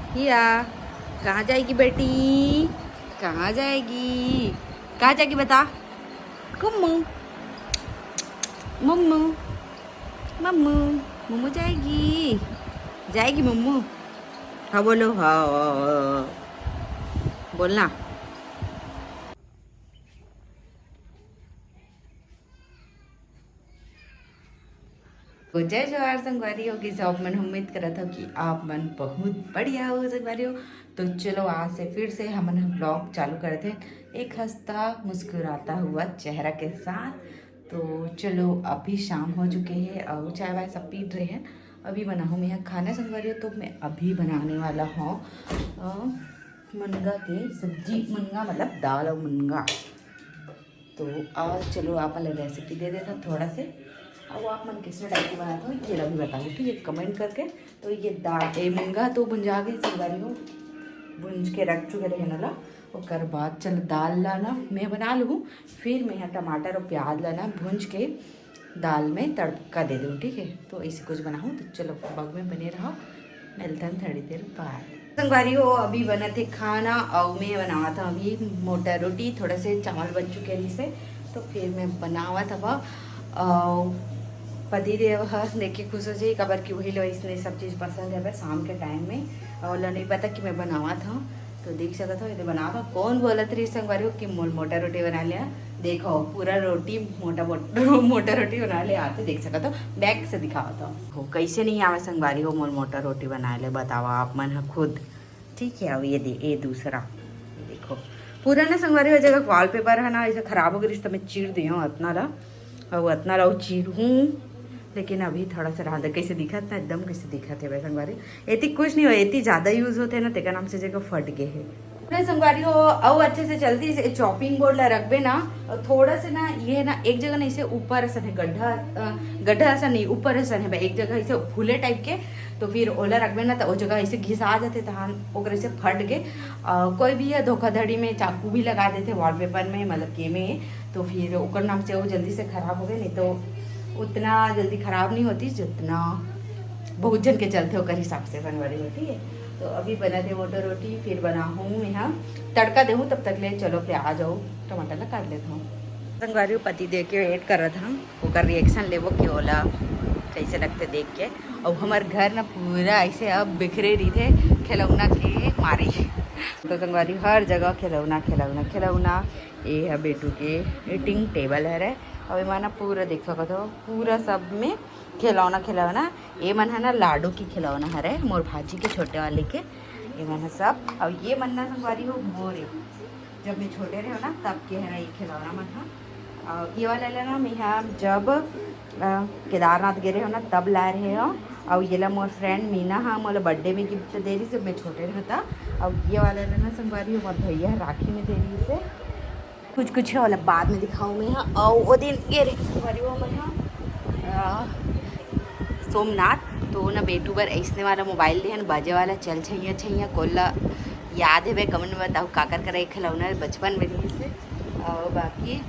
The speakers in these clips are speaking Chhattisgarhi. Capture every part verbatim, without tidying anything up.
हिया, कहाँ जाएगी बेटी? कहाँ जाएगी? कहाँ जाएगी बता? कुम्मू, मुम्मू, मम्मू, मुम्मू जाएगी, जाएगी मुम्मू। हाँ बोलो, हाँ, बोलना। तो जय जोहार संगवारी हो, कइसे आप मन? उम्मीद करत हो कि आप मन बहुत बढ़िया हो संगवारी हो। तो चलो, आज से फिर से हमन ह ब्लॉग चालू करत हे, एक हंसता मुस्कुराता हुआ चेहरा के साथ। तो चलो, अभी शाम हो चुके हे और चाय वाय सब पीट रहे हैं। अभी बनाहूँ मैं ह खाना संगवारी हो, तो मैं अभी बनाने वाला हूँ अ, मुनगा के सब्जी। मुनगा मतलब दाल और मुनगा। तो आज चलो, आप मन ला रेसिपी दे देता थोड़ा से। अब आप मन किस टाइप के बनाते हो, ये ला भी बताओ, ठीक है, कमेंट करके। तो ये दाल, ए, मुनगा तो भुंजा गए संगवारी हो, भुंज के रख चुके रहे ना ला। ओकर बाद चलो, दाल ला ना मैं बना लूँ, फिर मैं ह टमाटर और प्याज ला ना भुंज के दाल में तड़का दे दूँ, ठीक है। तो ऐसे कुछ बनाऊँ, तो चलो, ब्लॉग में बने रहो, मिलथन थोड़ी देर बाद। संगवारी हो, अभी बनत हे खाना और मैं बनावत हूँ अभी मोटा रोटी, थोड़ा से चावल बच चुके रहिस हे, तो फिर मैं बनावत हव। और पति देव ह देख के खुश हो जाई, काबर कि वही लो इसने सब चीज़ पसंद है शाम के टाइम में। और ओला नहीं पता कि मैं बनावत हूँ, तो देख सकत हो, ये बनावत हूँ। कौन बोलत रही संगवारी हो कि मोल मोटा रोटी बना लिया? देखो, पूरा रोटी मोटा मोट-, मोटा रोटी बना ले आते, देख सकत हो, बैक से दिखावत हो। हो, कैसे नहीं आवे संगवारी हो मोल मोटा रोटी बनाए ले, बतावा आप मन ह खुद। ठीक है, अब ये दे, ये दूसरा, ये देखो, पूरा ना संगवारी हो जगह वॉलपेपर है ना, ऐसे खराब हो गई, तो मैं चीर दे हूँ अतना ला, और अतना ला चीर हूँ। लेकिन अभी थोड़ा सा रहा दे, कैसे दिखत ना, एकदम कैसे दिखत है भाई संगवारी। एती कुछ नहीं हो, एती ज्यादा यूज होते ना, तेका नाम से जगह फट गए है। ना संगवारी हो, अउ अच्छे से चलती, इसे चॉपिंग बोर्ड ला रखबे ना, और थोड़ा से ना, ये ना एक जगह ना, इसे ऊपर असन है गड्ढा, अ, गड्ढा असन नहीं, ऊपर असन है, एक जगह इसे फूले टाइप के, तो फिर ओला रखबे ना, तो ओ जगह इसे घिसा जाते, तहान ओकरे से फट गए। अ, कोई भी है धोखाधड़ी में चाकू भी लगा देते वॉलपेपर में, मतलब के में, तो फिर ओकर नाम से वो जल्दी से खराब हो गए, नहीं तो उतना जल्दी खराब नहीं होती जितना बहुत जन के चलते ओकर हिसाब से बनवारी होती है। तो अभी बना दे मोटर रोटी, फिर बनाहूँ मैं यहाँ तड़का देहूँ, तब तक ले चलो प्याज और टमाटर ला काट लेता हूँ। संगवारी पति दे के वेट करत हूँ, ओकर रिएक्शन लेबो कि ओला कैसे लगते देख के। और हमार घर ना पूरा ऐसे अब बिखरे रही थे खिलौना के मारे। तो संगवारी हर जगह खिलौना, खिलौना, खिलौना। ये है बेटू के ईटिंग टेबल हरे, और एमा ना पूरा देख सकत हो, पूरा सब में खिलौना, खिलौना। ये मन है ना लाडो की खिलौना हरे, मोर भाजी के छोटे वाले के। ये मन है सब, और ये मन ना संगवारी हो मोरे, जब मैं छोटे रहे हो ना तब के है ना ये खिलौना मन है। और ये वाला लेना मैं यहाँ जब अ, केदारनाथ गे रहे हो ना तब लाए रहे हो। और ये ला मोर फ्रेंड मीना हा मोला बर्थडे में गिफ्ट दे रही, जब मैं छोटे रहे था। और ये वाला लेना संगवारी हो मोर भैया राखी में दे रही से। कुछ कुछ है वाला बाद में दिखाऊँ मैं यहाँ। और वो दिन ये रहे संगवारी हो मैं यहाँ अ, सोमनाथ, तो ना बेटू बर ऐसने वाला मोबाइल लेहन, बाजे वाला चल छैया छैया कोला। याद है भाई, कमेंट में बताओ काकर करा एक खिलौना बचपन में रही से। और बाकी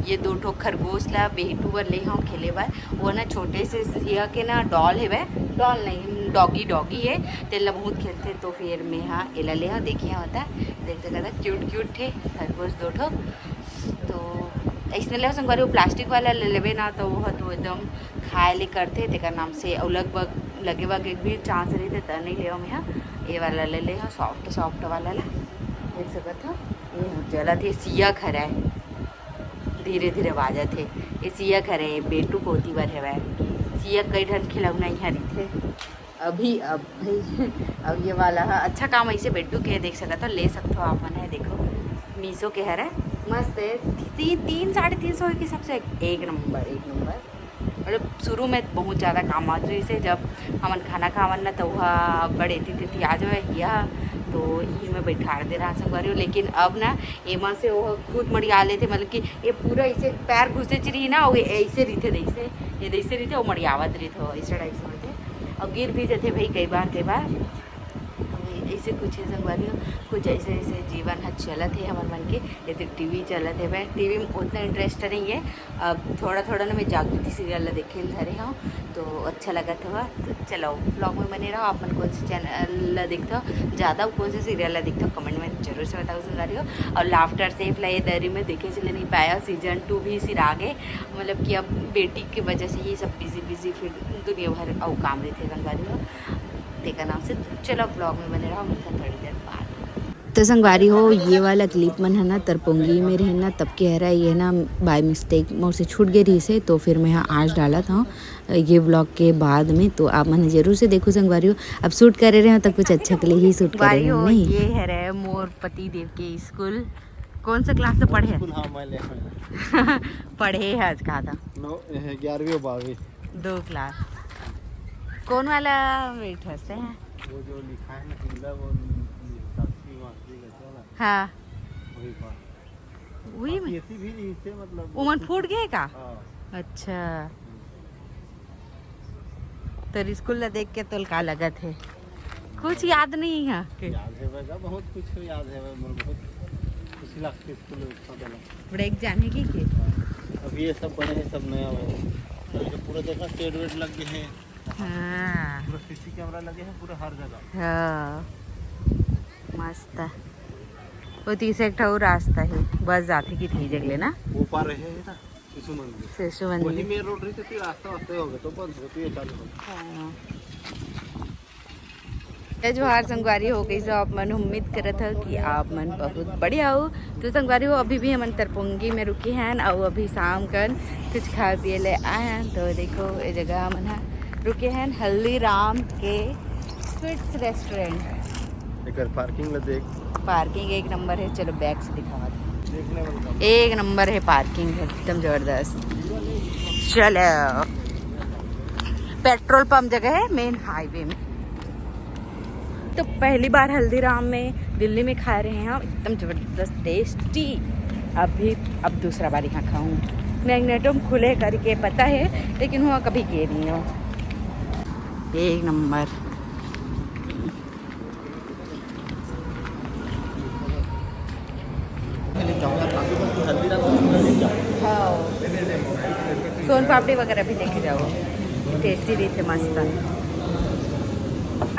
ये दो ठो खरगोश ला बेटू बर ले हूँ खेले बर। वो ना छोटे से सिया के ना डॉल हेवय, डॉल नहीं, डॉगी, डॉगी है, तेला बहुत खेलते, तो फिर मैं हाँ एला ले हूँ। देखिए होता, देख सकता, क्यूट क्यूट है खरगोश दो ठो। तो ऐसने ले संगवारी, वो प्लास्टिक वाला ले लेबे ना, तो वो तो एकदम खाए ले करते, तेकर नाम से, और लगभग लगे वगे भी चांस रहिथे, त नहीं लेव मैं हा। ये वाला ले ले हा, सॉफ्ट सॉफ्ट वाला ला, देख सकत हो। ये जलत हे, सिया खरा है, धीरे धीरे बाजत हे। ये सिया खरा है, बेटू पोती बर हेवय। सिया कई ठन खिलौना यहाँ रहिथे। अभी, अभी, अब ये वाला हा, अच्छा काम ऐसे बेटू के, देख सकत हो, ले सकत हो आप मन है। देखो, मीशो के हरे, मस्त है, तीन, तीन, साढ़े तीन सौ के हिसाब से एक, एक नंबर, एक नंबर। मतलब शुरू में बहुत ज़्यादा काम आत रहिस हे, जब हमन खाना खावन ना, तो वह बड़े एती तेती आ जावे हिया, तो इही में बैठा दे रहा संगवारी हो। लेकिन अब ना एमा से वो खुद मड़िया लेथे, मतलब कि ये पूरा ऐसे पैर घुसे च रही ना, वो ऐसे रहिथे, जैसे ये जैसे रहिथे, वो मड़ियावत रहिथे, वो ऐसे टाइप से होथे, और गिर भी जाथे भाई कई बार, कई बार। तो ऐसे कुछ अच्छे संगवारी हो, कुछ ऐसे ऐसे जीवन ह चलत हे हमर मन के। ये तो टीवी चलत हे, मैं टीवी में उतना इंटरेस्ट नहीं है। अब थोड़ा थोड़ा ना मैं जागृति सीरियल ला देखे धरे हूँ, तो अच्छा लगत हवा। तो चलो, ब्लॉग में बने रहो। आप मन कौन से चैनल ला देखते हो ज़्यादा, कौन से सीरियल ला देखते हो, कमेंट में जरूर से बताओ संगवारी हो। और लाफ्टर सेफ ला ये दरी में देखे चले नहीं पाया, सीजन टू भी सिर आगे, मतलब कि अब बेटी के वजह से ये सब बिजी बिजी, फिर दुनिया भर अउ काम रहिथे संगवारी हो, तेकर नाम से। चलो, ब्लॉग में बने रहो, मिलता थोड़ी देर बाद। तो संगवारी हो, ये वाला क्लिप मन है ना, तरपोंगी में रहे ना, तब के हरा, ये ना बाय मिस्टेक मोर से छूट गए रही से, तो फिर मैं यहाँ आज डालत हूँ ये ब्लॉग के बाद में। तो आप मन जरूर से देखो संगवारी हो। अब शूट करे रहे हो तो कुछ अच्छा के लिए ही शूट करे संगवारी रहे हो, नहीं। ये हरे मोर पति देव के स्कूल। कौन सा क्लास तो पढ़े? स्कूल, हाँ, मैं ले पढ़े है आज कहा था। नौ, ग्यारहवीं और बारहवीं। दो क्लास। कौन वाला बैठते हैं? वो जो लिखा है ना, पीला, वो साक्षी मासी का, है ना? हाँ। वही पास। वही में? ऐसी भी नहीं इससे, मतलब, उमन फूट गए का? हाँ। अच्छा। तोर स्कूल ला देख के तोल का लगत है? कुछ याद नहीं है के? याद है बेटा, बहुत कुछ याद है, मोर बहुत खुशी लगती स्कूल में उत्सव वाला। ब्रेक जाने की के? अब ये सब बने हैं, सब नया हुआ है। और ये पूरा देखा, शेड वेड लग गए हैं। हाँ। पूरा सीसी कैमरा लगे हैं पूरा हर जगह। हाँ, मस्त। वो तीस एक ठो रास्ता है, बस जाते की थी जगले ना। वो पार रहे है ना, शिशु मंदिर। शिशु मंदिर। वही मेन रोड रही तो फिर रास्ता वास्ता हो गया, तो बंद हो गया, चालू हो गया। हाँ। जय जोहार संगवारी हो गई, सब आप मन उम्मीद करत हो कि आप मन बहुत बढ़िया हो। तो संगवारी हो, अभी भी हमन तरपोंगी में रुके हैं और अभी शाम कन कुछ खाए पिए ले आए हैं। तो देखो, ये जगह हमन ह रुके हैं, हल्दीराम के स्वीट्स रेस्टोरेंट। एकर पार्किंग ला देख। पार्किंग एक नंबर है। चलो, बैक से दिखावा दे। देखने वाला काम। एक नंबर है पार्किंग, एकदम जबरदस्त। चलो, पेट्रोल पंप जगह है मेन हाईवे में। तो पहली बार हल्दीराम में दिल्ली में खा रहे हैं हम, एकदम जबरदस्त टेस्टी। अभी अब दूसरा बार यहाँ खाऊँ। मैग्नेटम खुले करके पता है, लेकिन वहाँ कभी गए नहीं हो। एक नंबर। हाँ, सोन पापड़ी वगैरह भी लेके जाओ, टेस्टी रहिथे मस्त।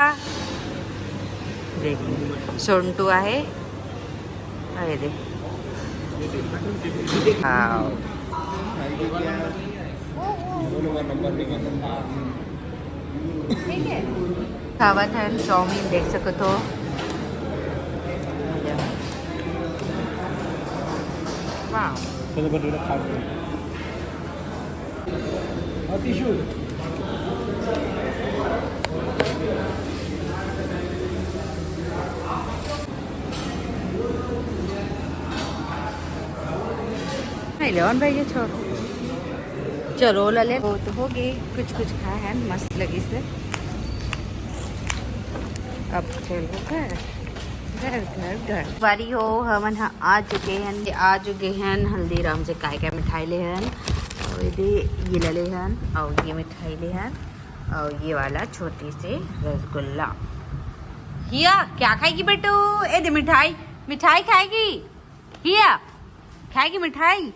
हाँ, देखो, सोनटू आहे, अरे दे, हाँ। ठीक है। खावत हन चाउमीन, देख सकत हो। वाह। चलो, बटूरा खा लो। और टिश्यू। नहीं ले, भाई, ये छोड़। चलो, ला ले। वो तो हो गई, कुछ कुछ खाए हैं, मस्त लगी से। अब चलो घर, घर, घर, घर। बारी हो, हमन ह आ चुके हैं, आ चुके हैं हल्दीराम से। काय काय मिठाई ले हन, और ये, ये ले ले हन, और ये मिठाई ले हन, और ये वाला छोटी सी रसगुल्ला। हिया, क्या खाएगी बेटू? ए दे मिठाई, मिठाई खाएगी? हिया, खाएगी मिठाई?